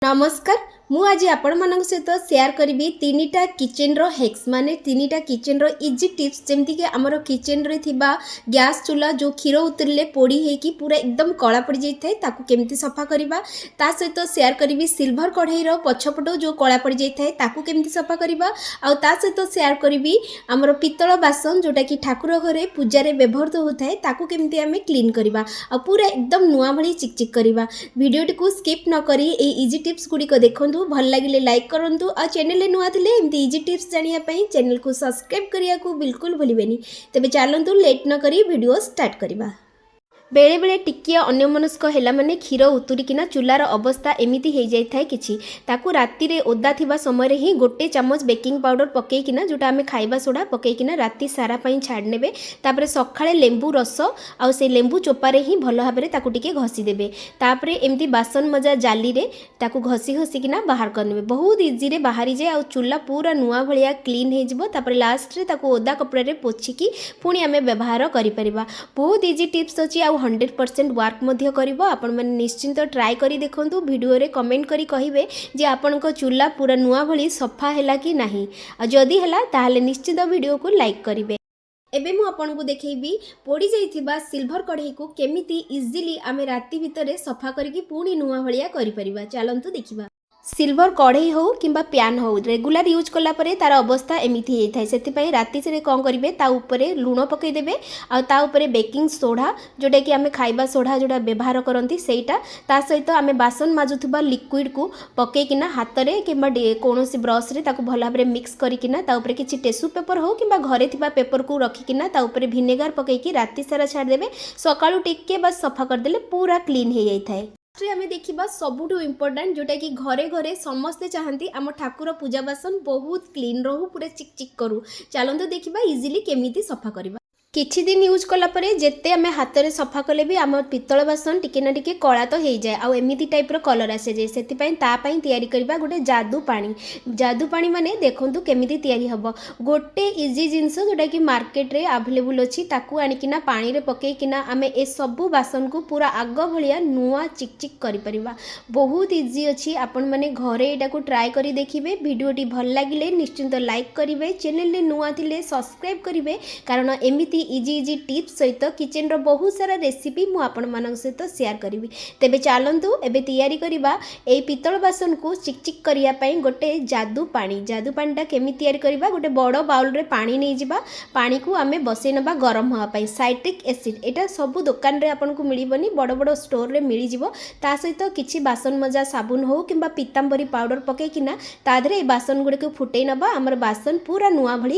ନମସ୍କାର, ମୁଁ ଆଜି ଆପଣମାନଙ୍କ ସହିତ ସେୟାର କରିବି ତିନିଟା କିଚେନ୍ର ହେକ୍ସ, ମାନେ ତିନିଟା କିଚେନ୍ର ଇଜି ଟିପ୍ସ। ଯେମିତିକି ଆମର କିଚେନ୍ରେ ଥିବା ଗ୍ୟାସ୍ ଚୁଲା ଯେଉଁ କ୍ଷୀର ଉତୁରିଲେ ପୋଡ଼ି ହେଇକି ପୁରା ଏକଦମ କଳା ପଡ଼ିଯାଇଥାଏ, ତାକୁ କେମିତି ସଫା କରିବା। ତା ସହିତ ସେୟାର କରିବି ସିଲଭର କଢ଼େଇର ପଛପଟ ଯେଉଁ କଳା ପଡ଼ିଯାଇଥାଏ, ତାକୁ କେମିତି ସଫା କରିବା। ଆଉ ତା ସହିତ ସେୟାର କରିବି ଆମର ପିତ୍ତଳ ବାସନ, ଯେଉଁଟାକି ଠାକୁର ଘରେ ପୂଜାରେ ବ୍ୟବହୃତ ହେଉଥାଏ, ତାକୁ କେମିତି ଆମେ କ୍ଲିନ୍ କରିବା ଆଉ ପୁରା ଏକଦମ ନୂଆ ଭଳି ଚିକ୍ ଚିକ୍ କରିବା। ଭିଡ଼ିଓଟିକୁ ସ୍କିପ୍ ନ କରି ଏଇ ଇଜି ଟିପ୍ସ ଗୁଡ଼ିକ ଦେଖନ୍ତୁ। ଭଲ ଲାଗିଲେ ଲାଇକ୍ କରନ୍ତୁ ଆଉ ଚ୍ୟାନେଲରେ ନୂଆ ଥିଲେ ଏମିତି ଇଜି ଟିପ୍ସ ଜାଣିବା ପାଇଁ ଚ୍ୟାନେଲକୁ ସବସ୍କ୍ରାଇବ୍ କରିବାକୁ ବିଲକୁଲ ଭୁଲିବେନି। ତେବେ ଚାଲନ୍ତୁ, ଲେଟ୍ ନ କରି ଭିଡ଼ିଓ ଷ୍ଟାର୍ଟ କରିବା। ବେଳେବେଳେ ଟିକିଏ ଅନ୍ୟମନସ୍କ ହେଲା ମାନେ କ୍ଷୀର ଉତୁରିକିନା ଚୁଲାର ଅବସ୍ଥା ଏମିତି ହେଇଯାଇଥାଏ କିଛି। ତାକୁ ରାତିରେ ଓଦା ଥିବା ସମୟରେ ହିଁ ଗୋଟେ ଚାମଚ ବେକିଂ ପାଉଡ଼ର ପକେଇକିନା, ଯେଉଁଟା ଆମେ ଖାଇବା ସୋଡ଼ା ପକେଇକିନା ରାତି ସାରା ପାଇଁ ଛାଡ଼ିନେବେ। ତାପରେ ସକାଳେ ଲେମ୍ବୁ ରସ ଆଉ ସେଇ ଲେମ୍ବୁ ଚୋପାରେ ହିଁ ଭଲ ଭାବରେ ତାକୁ ଟିକେ ଘଷିଦେବେ। ତାପରେ ଏମିତି ବାସନ ମଜା ଜାଲିରେ ତାକୁ ଘଷି ଘଷିକିନା ବାହାର କରିନେବେ। ବହୁତ ଇଜିରେ ବାହାରିଯାଏ ଆଉ ଚୁଲା ପୁରା ନୂଆ ଭଳିଆ କ୍ଲିନ୍ ହେଇଯିବ। ତାପରେ ଲାଷ୍ଟରେ ତାକୁ ଓଦା କପଡ଼ାରେ ପୋଛିକି ପୁଣି ଆମେ ବ୍ୟବହାର କରିପାରିବା। ବହୁତ ଇଜି ଟିପ୍ସ ଅଛି ଆଉ 100% ୱାର୍କ ମଧ୍ୟ କରିବ। ଆପଣମାନେ ନିଶ୍ଚିନ୍ତ ଟ୍ରାଏ କରି ଦେଖନ୍ତୁ। ଭିଡ଼ିଓରେ କମେଣ୍ଟ କରି କହିବେ ଯେ ଆପଣଙ୍କ ଚୁଲା ପୁରା ନୂଆ ଭଳି ସଫା ହେଲା କି ନାହିଁ। ଆଉ ଯଦି ହେଲା, ତାହେଲେ ନିଶ୍ଚିନ୍ତ ଭିଡ଼ିଓକୁ ଲାଇକ୍ କରିବେ। ଏବେ ମୁଁ ଆପଣଙ୍କୁ ଦେଖେଇବି ପୋଡ଼ି ଯାଇଥିବା ସିଲଭର କଢ଼େଇକୁ କେମିତି ଇଜିଲି ଆମେ ରାତି ଭିତରେ ସଫା କରିକି ପୁଣି ନୂଆ ଭଳିଆ କରିପାରିବା। ଚାଲନ୍ତୁ ଦେଖିବା। ସିଲଭର କଢ଼େଇ ହେଉ କିମ୍ବା ପ୍ୟାନ୍ ହେଉ, ରେଗୁଲାର ୟୁଜ୍ କଲା ପରେ ତାର ଅବସ୍ଥା ଏମିତି ହେଇଥାଏ। ସେଥିପାଇଁ ରାତିରେ କ'ଣ କରିବେ? ତା ଉପରେ ଲୁଣ ପକାଇଦେବେ ଆଉ ତା ଉପରେ ବେକିଂ ସୋଢ଼ା, ଯେଉଁଟାକି ଆମେ ଖାଇବା ସୋଢ଼ା ଯେଉଁଟା ବ୍ୟବହାର କରନ୍ତି ସେଇଟା, ତା ସହିତ ଆମେ ବାସନ ମାଜୁଥିବା ଲିକ୍ୱିଡ଼କୁ ପକାଇକିନା ହାତରେ କିମ୍ବା କୌଣସି ବ୍ରସ୍ରେ ତାକୁ ଭଲ ଭାବରେ ମିକ୍ସ କରିକିନା ତା ଉପରେ କିଛି ଟିସୁ ପେପର୍ ହେଉ କିମ୍ବା ଘରେ ଥିବା ପେପରକୁ ରଖିକିନା ତା ଉପରେ ଭିନେଗାର ପକାଇକି ରାତି ସାରା ଛାଡ଼ିଦେବେ। ସକାଳୁ ଟିକେ ବାସ୍ ସଫା କରିଦେଲେ ପୁରା କ୍ଲିନ୍ ହେଇଯାଇଥାଏ। ଲାଷ୍ଟରେ ଆମେ ଦେଖିବା ସବୁଠୁ ଇମ୍ପୋର୍ଟାଣ୍ଟ, ଯେଉଁଟାକି ଘରେ ଘରେ ସମସ୍ତେ ଚାହାନ୍ତି ଆମ ଠାକୁର ପୂଜା ବାସନ ବହୁତ କ୍ଲିନ୍ ରହୁ, ପୁରା ଚିକ୍ ଚିକ୍ କରୁ। ଚାଲନ୍ତୁ ଦେଖିବା ଇଜିଲି କେମିତି ସଫା କରିବା। କିଛି ଦିନ ୟୁଜ୍ କଲା ପରେ ଯେତେ ଆମେ ହାତରେ ସଫା କଲେ ବି ଆମ ପିତ୍ତଳ ବାସନ ଟିକେ ନା ଟିକେ କଳା ତ ହେଇଯାଏ ଆଉ ଏମିତି ଟାଇପ୍ର କଲର୍ ଆସିଯାଏ। ସେଥିପାଇଁ ତା ପାଇଁ ତିଆରି କରିବା ଗୋଟେ ଯାଦୁ ପାଣି। ଯାଦୁ ପାଣି ମାନେ ଦେଖନ୍ତୁ କେମିତି ତିଆରି ହେବ। ଗୋଟେ ଇଜି ଜିନିଷ, ଯେଉଁଟାକି ମାର୍କେଟରେ ଆଭେଲେବୁଲ୍ ଅଛି, ତାକୁ ଆଣିକିନା ପାଣିରେ ପକେଇକିନା ଆମେ ଏସବୁ ବାସନକୁ ପୁରା ଆଗ ଭଳିଆ ନୂଆ ଚିକ୍ ଚିକ୍ କରିପାରିବା। ବହୁତ ଇଜି ଅଛି। ଆପଣମାନେ ଘରେ ଏଇଟାକୁ ଟ୍ରାଏ କରି ଦେଖିବେ। ଭିଡ଼ିଓଟି ଭଲ ଲାଗିଲେ ନିଶ୍ଚିନ୍ତ ଲାଇକ୍ କରିବେ। ଚ୍ୟାନେଲରେ ନୂଆ ଥିଲେ ସବସ୍କ୍ରାଇବ୍ କରିବେ, କାରଣ ଏମିତି ଇଜି ଇଜି ଟିପ୍ସ ସହିତ କିଚେନ୍ର ବହୁତ ସାରା ରେସିପି ମୁଁ ଆପଣମାନଙ୍କ ସହିତ ସେୟାର କରିବି। ତେବେ ଚାଲନ୍ତୁ, ଏବେ ତିଆରି କରିବା ଏଇ ପିତ୍ତଳ ବାସନକୁ ଚିକ୍ ଚିକ୍ କରିବା ପାଇଁ ଗୋଟେ ଯାଦୁ ପାଣି। ଯାଦୁ ପାଣିଟା କେମିତି ତିଆରି କରିବା? ଗୋଟେ ବଡ଼ ବାଉଲରେ ପାଣି ନେଇଯିବା। ପାଣିକୁ ଆମେ ବସେଇ ନେବା ଗରମ ହେବା ପାଇଁ। ସାଇଟ୍ରିକ୍ ଏସିଡ୍, ଏଇଟା ସବୁ ଦୋକାନରେ ଆପଣଙ୍କୁ ମିଳିବନି, ବଡ଼ ବଡ଼ ଷ୍ଟୋରରେ ମିଳିଯିବ। ତା ସହିତ କିଛି ବାସନ ମଜା ସାବୁନ ହେଉ କିମ୍ବା ପିତାମ୍ବରୀ ପାଉଡ଼ର ପକାଇକିନା ତା ଦେହରେ ଏଇ ବାସନ ଗୁଡ଼ିକୁ ଫୁଟେଇ ନେବା। ଆମର ବାସନ ପୁରା ନୂଆ ଭଳି